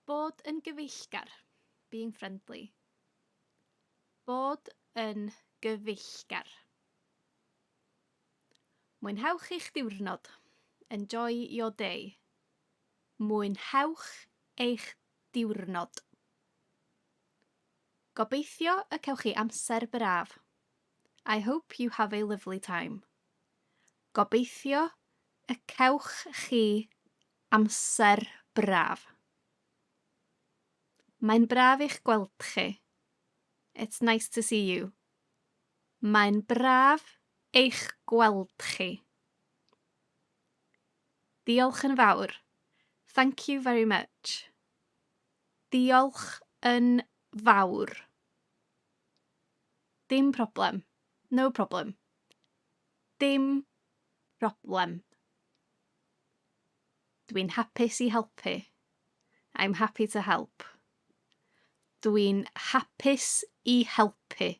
Bod yn gyfeillgar, being friendly. Bod yn gyfeillgar. Mwynhewch eich diwrnod. Enjoy your day. Mwynhewch eich diwrnod. Gobeithio y cewch chi amser braf. I hope you have a lovely time. Gobeithio y cewch chi amser braf. Mae'n braf eich gweld chi. It's nice to see you. Mae'n braf eich gweld chi. Diolch yn fawr. Thank you very much. Diolch yn fawr. Dim problem. No problem. Dim problem. Dwi'n hapus i helpu. I'm happy to help. Dwi'n hapus i helpu.